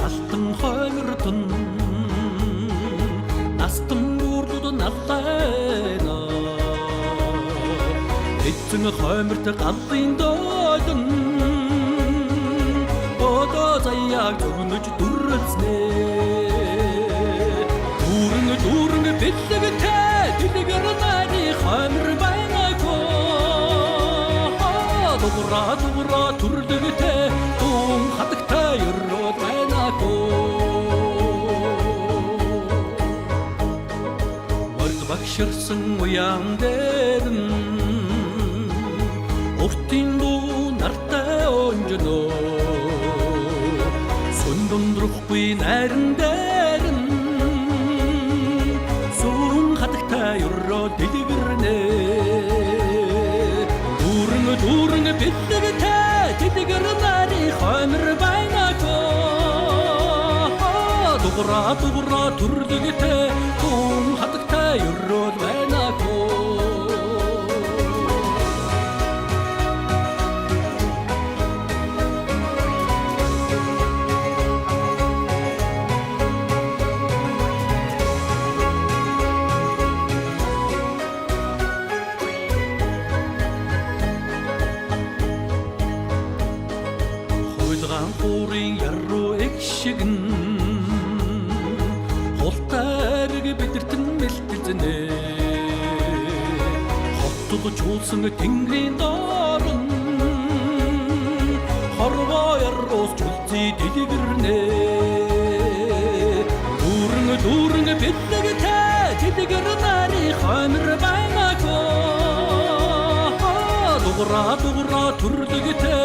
алтан хоймортон настан бүрдүүд навлайна. Эцэн хойморт галын доодон одоо заяаг зөгнөж дүрлзнэ. Дүүрэн дүүрэн бэлэгтэй дэлгэр нарийн хоймор байна хөө. Дуграа дуграа төрлөгтэй туун хадагтай өрөө байна хөө. Морд багширсан уян дээр нь уртын дүү нартай онжноо. Сүн дундрахгүй найран дээр нь сүүн хадагтай өрөө дэлгэрнэ. Дүүрэн дүүрэн бэлэгтэй дэлгэр нарийн хоймор байна хөө. Дуграа дуграа төрлөгтэй туун хадагтай өрөө байна хөө. Хуйлгаан хуурын яруу эг шиг нь хултайрыг бидэрт нь мэлтэлзэнэ. Хотод чуулсан тэнгэрийн доор нь хорвоо яруус чулзий дэлгэрнэ. Дүүрэн дүүрэн бэлэгтэй дэлгэр нарийн хоймор байна хөө. Дуграа дуграа төрлөгтэй